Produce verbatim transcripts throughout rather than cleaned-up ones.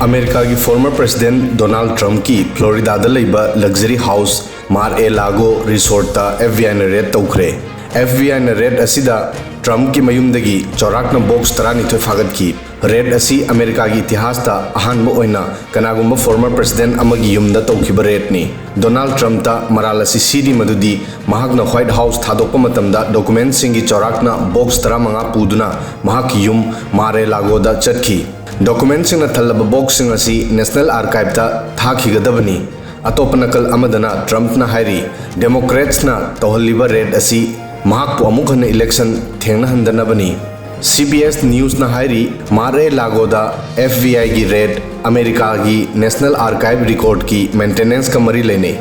ꯑꯃꯦꯔꯤꯀꯥꯒꯤ former president Donald Trumpꯀꯤ Floridaꯗ ꯂꯩꯕ luxury house Mar-a-Lago resortꯇ FBI ꯅ raid ꯇꯧꯈ꯭ꯔꯦ꯫ FBI ꯅ raid ꯑꯁꯤꯗ Trumpꯀꯤ ꯃꯌꯨꯝꯗꯒꯤ ꯆꯥꯎꯔꯥꯛꯅ box ꯇꯔꯥꯅꯤꯊꯣꯏ ꯐꯥꯒꯠꯈꯤ꯫ Raid ꯑꯁꯤ ꯑꯃꯦꯔꯤꯀꯥꯒꯤ ꯏꯇꯤꯍꯥꯁꯇ ꯑꯍꯥꯟꯕ ꯑꯣꯏꯅ ꯀꯅꯥꯒꯨꯝꯕ former president ꯑꯃꯒꯤ ꯌꯨꯝꯗ ꯇꯧꯈꯤꯕ raidꯅꯤ꯫ Donald Trumpꯇ ꯃꯔꯥꯜ ꯑꯁꯤ ꯁꯤꯔꯤ ꯃꯗꯨꯗꯤ ꯃꯍꯥꯛꯅ White House ꯊꯥꯗꯣꯛꯄ ꯃꯇꯝꯗ documentꯁꯤꯡꯒꯤ ꯆꯥꯎꯔꯥꯛꯅ box ꯇꯔꯥꯃꯉꯥ ꯄꯨꯗꯨꯅ ꯃꯍꯥꯛꯀꯤ ꯌꯨꯝ Mar-a-Lagoꯗ ꯆꯠꯈꯤ꯫ Documentꯁꯤꯡꯅ ꯊꯜꯂꯕ boxꯁꯤꯡ ꯑꯁꯤ National Archiveꯇ ꯊꯥꯈꯤꯒꯗꯕꯅꯤ꯫ ꯑꯇꯣꯞꯄ ꯅꯥꯀꯜ ꯑꯃꯗꯅ Trumpꯅ ꯍꯥꯏꯔꯤ, Democratsꯅ ꯇꯧꯍꯜꯂꯤꯕ raid ꯑꯁꯤ ꯃꯍꯥꯛꯄꯨ ꯑꯃꯨꯛ ꯍꯟꯅ election ꯊꯦꯡꯅꯍꯟꯗꯅꯕꯅꯤ꯫ CBS Newsꯅ ꯍꯥꯏꯔꯤ, Mar-a-Lagoꯗ FBIꯒꯤ raid ꯑꯃꯦꯔꯤꯀꯥꯒꯤ National Archive recordꯀꯤ maintenanceꯀ ꯃꯔꯤ ꯂꯩꯅꯩ꯫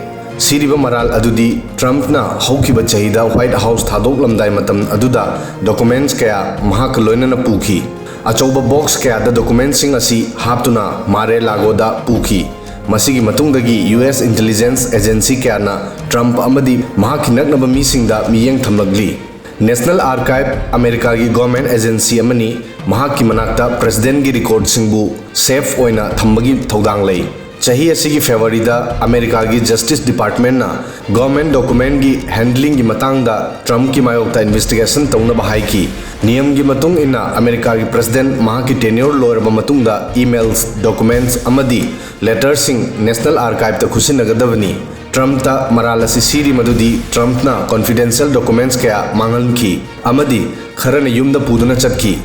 ꯁꯤꯔꯤꯕ ꯃꯔꯥꯜ ꯑꯗꯨꯗꯤ Trumpꯅ ꯍꯧꯈꯤꯕ ꯆꯍꯤꯗ White House ꯊꯥꯗꯣꯛꯂꯝꯗꯥꯏ ꯃꯇꯝ ꯑꯗꯨꯗ documents ꯀꯌꯥ ꯃꯍꯥꯛꯀ ꯂꯣꯏꯅꯅ ꯄꯨꯈꯤ꯫ ꯑꯆꯧꯕ box ꯀꯌꯥꯗ documentꯁꯤꯡ ꯑꯁꯤ ꯍꯥꯞꯇꯨꯅ Mar-a-Lagoꯗ ꯄꯨꯈꯤ꯫ ꯃꯁꯤꯒꯤ ꯃꯇꯨꯡꯗꯒꯤ US intelligence agency ꯀꯌꯥꯅ Trump ꯑꯃꯗꯤ ꯃꯍꯥꯛꯀꯤ ꯅꯛꯅꯕ ꯃꯤꯁꯤꯡꯗ ꯃꯤꯠꯌꯦꯡ ꯊꯝꯂꯛꯂꯤ꯫ National Archive ꯑꯃꯦꯔꯤꯀꯥꯒꯤ government agency ꯑꯃꯅꯤ꯫ ꯃꯍꯥꯛꯀꯤ ꯃꯅꯥꯛꯇ presidentꯀꯤ recordꯁꯤꯡꯕꯨ safe ꯑꯣꯏꯅ ꯊꯝꯕꯒꯤ ꯊꯧꯗꯥꯡ ꯂꯩ꯫ ꯆꯍꯤ ꯑꯁꯤꯒꯤ Februaryꯗ ꯑꯃꯦꯔꯤꯀꯥꯒꯤ Justice Departmentꯅ government documentꯀꯤ handlingꯒꯤ ꯃꯇꯥꯡꯗ Trumpꯀꯤ ꯃꯥꯌꯣꯛꯇ investigation ꯇꯧꯅꯕ ꯍꯥꯏꯈꯤ꯫ ꯅꯤꯌꯝꯒꯤ ꯃꯇꯨꯡ ꯏꯟꯅ, ꯑꯃꯦꯔꯤꯀꯥꯒꯤ president ꯃꯍꯥꯛꯀꯤ tenure ꯂꯣꯏꯔꯕ ꯃꯇꯨꯡꯗ emails, documents ꯑꯃꯗꯤ letterꯁꯤꯡ National Archiveꯇ ꯈꯨꯠꯁꯤꯟꯅꯒꯗꯕꯅꯤ꯫ Trumpꯇ ꯃꯔꯥꯜ ꯑꯁꯤ ꯁꯤꯔꯤ ꯃꯗꯨꯗꯤ Trumpꯅ confidential documents ꯀꯌꯥ ꯃꯥꯡꯍꯟꯈꯤ ꯑꯃꯗꯤ ꯈꯔꯅ ꯌꯨꯝꯗ ꯄꯨꯗꯨꯅ ꯆꯠꯈꯤ꯫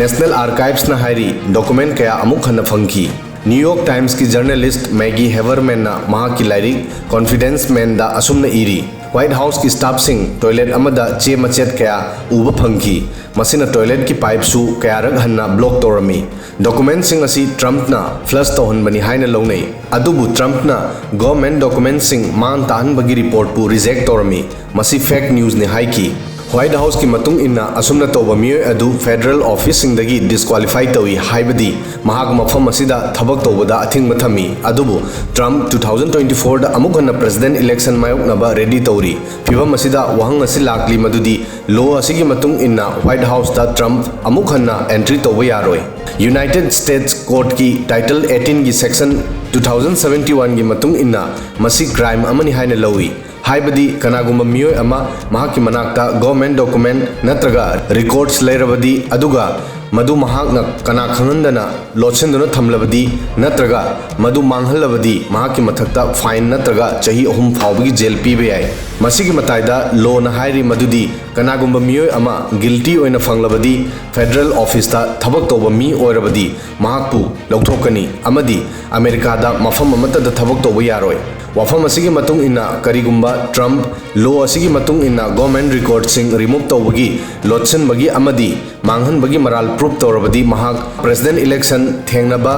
National Archivesꯅ ꯍꯥꯏꯔꯤ, document ꯀꯌꯥ ꯑꯃꯨꯛ ꯍꯟꯅ ꯐꯪꯈꯤ꯫ New York Timesꯀꯤ journalist Maggie Habermanꯅ ꯃꯍꯥꯛꯀꯤ ꯂꯥꯏꯔꯤꯛ Confidence Manꯗ ꯑꯁꯨꯝꯅ ꯏꯔꯤ, White Houseꯀꯤ staffꯁꯤꯡ toilet ꯑꯃꯗ ꯆꯦ ꯃꯆꯦꯠ ꯀꯌꯥ ꯎꯕ ꯐꯪꯈꯤ, ꯃꯁꯤꯅ toiletꯀꯤ pipeꯁꯨ ꯀꯌꯥꯔꯛ ꯍꯟꯅ block ꯇꯧꯔꯝꯃꯤ꯫ Documentꯁꯤꯡ ꯑꯁꯤ Trumpꯅ flush ꯇꯧꯍꯟꯕꯅꯤ ꯍꯥꯏꯅ ꯂꯧꯅꯩ, ꯑꯗꯨꯕꯨ Trumpꯅ government documentꯁꯤꯡ ꯃꯥꯡ ꯇꯥꯍꯟꯕꯒꯤ reportꯄꯨ reject ꯇꯧꯔꯝꯃꯤ, ꯃꯁꯤ fake newsꯅꯤ ꯍꯥꯏꯈꯤ꯫ White Houseꯀꯤ ꯃꯇꯨꯡ ꯏꯟꯅ, ꯑꯁꯨꯝꯅ ꯇꯧꯕ ꯃꯤꯑꯣꯏ ꯑꯗꯨ federal officeꯁꯤꯡꯗꯒꯤ disqualify ꯇꯧꯏ, ꯍꯥꯏꯕꯗꯤ ꯃꯍꯥꯛ ꯃꯐꯝ ꯑꯁꯤꯗ ꯊꯕꯛ ꯇꯧꯕꯗ ꯑꯊꯤꯡꯕ ꯊꯝꯃꯤ꯫ ꯑꯗꯨꯕꯨ Trump two thousand twenty fourꯗ ꯑꯃꯨꯛ ꯍꯟꯅ president election ꯃꯥꯌꯣꯛꯅꯕ ready ꯇꯧꯔꯤ꯫ ꯐꯤꯚꯝ ꯑꯁꯤꯗ ꯋꯥꯍꯪ ꯑꯁꯤ ꯂꯥꯛꯂꯤ ꯃꯗꯨꯗꯤ law ꯑꯁꯤꯒꯤ ꯃꯇꯨꯡ ꯏꯟꯅ White Houseꯇ Trump ꯑꯃꯨꯛ ꯍꯟꯅ entry ꯇꯧꯕ ꯌꯥꯔꯣꯏ꯫ United States ꯀꯣꯔꯠꯀꯤ ꯇꯥꯏꯇꯜ ꯑꯩꯠꯇꯤꯟꯒꯤ ꯁꯦꯛꯁꯟ ꯇꯨ ꯊꯥꯎꯖꯟ ꯁꯕꯦꯟꯇꯤ ꯋꯥꯟꯒꯤ ꯃꯇꯨꯡ ꯏꯟꯅ ꯃꯁꯤ ꯀ꯭ꯔꯥꯏꯝ ꯑꯃꯅꯤ ꯍꯥꯏꯅ ꯂꯧꯏ꯫ ꯍꯥꯏꯕꯗꯤ ꯀꯅꯥꯒꯨꯝꯕ ꯃꯤꯑꯣꯏ ꯑꯃ ꯃꯍꯥꯛꯀꯤ ꯃꯅꯥꯛꯇ ꯒꯣꯔꯃꯦꯟ ꯗꯣꯀꯨꯃꯦꯟ ꯅꯠꯇ꯭ꯔꯒ ꯔꯦꯀꯣꯔꯗꯁ ꯂꯩꯔꯕꯗꯤ, ꯑꯗꯨꯒ ꯃꯗꯨ ꯃꯍꯥꯛꯅ ꯀꯅꯥ ꯈꯪꯍꯟꯗꯅ ꯂꯣꯠꯁꯤꯟꯗꯨꯅ ꯊꯝꯂꯕꯗꯤ ꯅꯠꯇ꯭ꯔꯒ ꯃꯗꯨ ꯃꯥꯡꯍꯜꯂꯕꯗꯤ ꯃꯍꯥꯛꯀꯤ ꯃꯊꯛꯇ ꯐꯥꯏꯟ ꯅꯠꯇ꯭ꯔꯒ ꯆꯍꯤ ꯑꯍꯨꯝ ꯐꯥꯎꯕꯒꯤ ꯖꯦꯜ ꯄꯤꯕ ꯌꯥꯏ꯫ ꯃꯁꯤꯒꯤ ꯃꯇꯥꯏꯗ ꯂꯣꯅ ꯍꯥꯏꯔꯤ ꯃꯗꯨꯗꯤ ꯀꯅꯥꯒꯨꯝꯕ ꯃꯤꯑꯣꯏ ꯑꯃ ꯒꯤꯜꯇꯤ ꯑꯣꯏꯅ ꯐꯪꯂꯕꯗꯤ ꯐꯦꯗꯔꯦꯜ ꯑꯣꯐꯤꯁꯇ ꯊꯕꯛ ꯇꯧꯕ ꯃꯤ ꯑꯣꯏꯔꯕꯗꯤ ꯃꯍꯥꯛꯄꯨ ꯂꯧꯊꯣꯛꯀꯅꯤ ꯑꯃꯗꯤ ꯑꯃꯦꯔꯤꯀꯥꯗ ꯃꯐꯝ ꯑꯃꯠꯇꯗ ꯊꯕꯛ ꯇꯧꯕ ꯌꯥꯔꯣꯏ꯫ ꯋꯥꯐꯝ ꯑꯁꯤꯒꯤ ꯃꯇꯨꯡ ꯏꯟꯅ ꯀꯔꯤꯒꯨꯝꯕ ꯇ꯭ꯔꯝꯞ ꯂꯣ ꯑꯁꯤꯒꯤ ꯃꯇꯨꯡ ꯏꯟꯅ ꯒꯣꯔꯃꯦꯟ ꯔꯦꯀꯣꯔꯗꯁꯤꯡ ꯔꯤꯃꯨꯚ ꯇꯧꯕꯒꯤ, ꯂꯣꯠꯁꯤꯟꯕꯒꯤ ꯑꯃꯗꯤ ꯃꯥꯡꯍꯟꯕꯒꯤ ꯃꯔꯥꯜ ꯄ꯭ꯔꯨꯐ ꯇꯧꯔꯕꯗꯤ ꯃꯍꯥꯛ ꯄ꯭ꯔꯦꯁꯤꯗꯦꯟꯠ ꯏꯂꯦꯛꯁꯟ ꯊꯦꯡꯅꯕ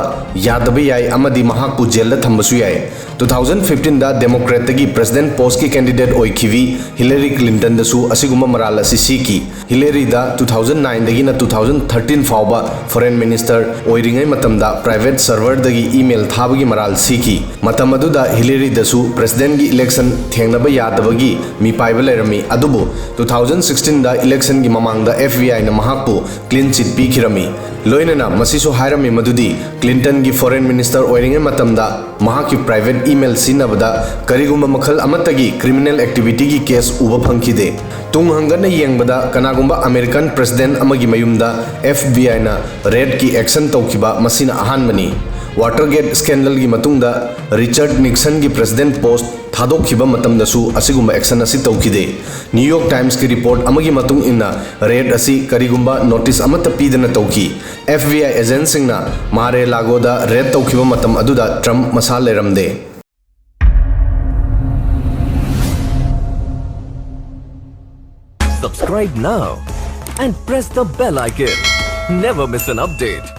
ꯌꯥꯗꯕ ꯌꯥꯏ ꯑꯃꯗꯤ ꯃꯍꯥꯛꯄꯨ ꯖꯦꯜꯗ ꯊꯝꯕꯁꯨ ꯌꯥꯏ꯫ ꯇꯨ ꯊꯥꯎꯖꯟ ꯐꯤꯐꯇꯤꯟꯗ ꯗꯦꯃꯣꯀ꯭ꯔꯦꯠꯇꯒꯤ ꯄ꯭ꯔꯦꯁꯤꯗꯦꯟꯠ ꯄꯣꯁꯀꯤ ꯀꯦꯟꯗꯤꯗꯦꯠ ꯑꯣꯏꯈꯤꯕꯤ ꯍꯤꯂꯦꯔꯤ ꯀ꯭ꯂꯤꯟꯇꯟꯗꯁꯨ ꯑꯁꯤꯒꯨꯝꯕ ꯃꯔꯥꯜ ꯑꯁꯤ ꯁꯤꯈꯤ꯫ ꯍꯤꯂꯦꯔꯤꯗ ꯇꯨ ꯊꯥꯎꯖꯟ ꯅꯥꯏꯟꯗꯒꯤꯅ ꯇꯨ ꯊꯥꯎꯖꯟ ꯊꯥꯔꯇꯤꯟ ꯐꯥꯎꯕ ꯐꯣꯔꯦꯟ ꯃꯤꯅꯤꯁꯇꯔ ꯑꯣꯏꯔꯤꯉꯩ ꯃꯇꯝꯗ ꯄ꯭ꯔꯥꯏꯚꯦꯠ ꯁꯔꯚꯔꯗꯒꯤ ꯏꯃꯦꯜ ꯊꯥꯕꯒꯤ ꯃꯔꯥꯜ ꯁꯤꯈꯤ꯫ ꯃꯇꯝ ꯑꯗꯨꯗ ꯍꯤꯂꯦꯔꯤꯗꯁꯨ ꯄ꯭ꯔꯦꯁꯤꯗꯦꯟꯠꯒꯤ ꯏꯂꯦꯛꯁꯟ ꯊꯦꯡꯅꯕ ꯌꯥꯗꯕꯒꯤ ꯃꯤꯄꯥꯏꯕ ꯂꯩꯔꯝꯃꯤ꯫ ꯑꯗꯨꯕꯨ ꯇꯨ ꯊꯥꯎꯖꯟ ꯁꯤꯛꯁꯇꯤꯟꯗ ꯏꯂꯦꯛꯁꯟꯒꯤ ꯃꯃꯥꯡꯗ ꯑꯦꯐ ꯕꯤ ꯑꯥꯏꯅ ꯃꯍꯥꯛꯄꯨ ꯀ꯭ꯂꯤꯟ ꯆꯤꯠ ꯄꯤꯈꯤꯔꯝꯃꯤ꯫ ꯂꯣꯏꯅꯅ ꯃꯁꯤꯁꯨ ꯍꯥꯏꯔꯝꯃꯤ ꯃꯗꯨꯗꯤ ꯀ꯭ꯂꯤꯟꯇꯟꯒꯤ ꯐꯣꯔꯦꯟ ꯃꯤꯅꯤꯁꯇꯔ ꯑꯣꯏꯔꯤꯉꯩ ꯃꯇꯝꯗ ꯃꯍꯥꯛꯀꯤ ꯄ꯭ꯔꯥꯏꯚꯦꯠ ꯏꯃꯦꯜ ꯁꯤꯖꯤꯟꯅꯕꯗ ꯀꯔꯤꯒꯨꯝꯕ ꯃꯈꯜ ꯑꯃꯠꯇꯒꯤ ꯀ꯭ꯔꯤꯃꯤꯅꯦꯜ ꯑꯦꯛꯇꯤꯚꯤꯇꯤꯒꯤ ꯀꯦꯁ ꯎꯕ ꯐꯪꯈꯤꯗꯦ꯫ ꯇꯨꯡ ꯍꯟꯒꯠꯅ ꯌꯦꯡꯕꯗ ꯀꯅꯥꯒꯨꯝꯕ ꯑꯃꯦꯔꯤꯀꯟ ꯄ꯭ꯔꯦꯁꯤꯗꯦꯟꯠ ꯑꯃꯒꯤ ꯃꯌꯨꯝꯗ ꯑꯦꯐ ꯕꯤ ꯑꯥꯏꯅ ꯔꯦꯗꯀꯤ ꯑꯦꯛꯁꯟ ꯇꯧꯈꯤꯕ ꯃꯁꯤꯅ ꯑꯍꯥꯟꯕꯅꯤ꯫ ꯋꯥꯇꯔꯒꯦꯠ ꯁ꯭ꯀꯦꯟꯗꯜꯒꯤ ꯃꯇꯨꯡꯗ ꯔꯤꯆꯥꯔꯗ ꯅꯤꯛꯁꯟꯒꯤ ꯄ꯭ꯔꯦꯁꯤꯗꯦꯟꯠ ꯄꯣꯁ ꯊꯥꯗꯣꯛꯈꯤꯕ ꯃꯇꯝꯗꯁꯨ ꯑꯁꯤꯒꯨꯝꯕ ꯑꯦꯛꯁꯟ ꯑꯁꯤ ꯇꯧꯈꯤꯗꯦ꯫ ꯅ꯭ꯌꯨ ꯌꯣꯔꯛ ꯇꯥꯏꯝꯁꯀꯤ ꯔꯤꯄꯣꯔꯠ ꯑꯃꯒꯤ ꯃꯇꯨꯡ ꯏꯟꯅ ꯔꯦꯗ ꯑꯁꯤ ꯀꯔꯤꯒꯨꯝꯕ ꯅꯣꯇꯤꯁ ꯑꯃꯠꯇ ꯄꯤꯗꯅ ꯇꯧꯈꯤ꯫ ꯑꯦꯐ ꯕꯤ ꯑꯥꯏ ꯑꯦꯖꯦꯟꯠꯁꯤꯡꯅ ꯃꯥꯔꯦ ꯂꯥꯒꯣꯗ ꯔꯦꯗ ꯇꯧꯈꯤꯕ ꯃꯇꯝ ꯑꯗꯨꯗ ꯇ꯭ꯔꯝꯞ ꯃꯁꯥ ꯂꯩꯔꯝꯗꯦ꯫ Subscribe now and press the bell icon. Never miss an update.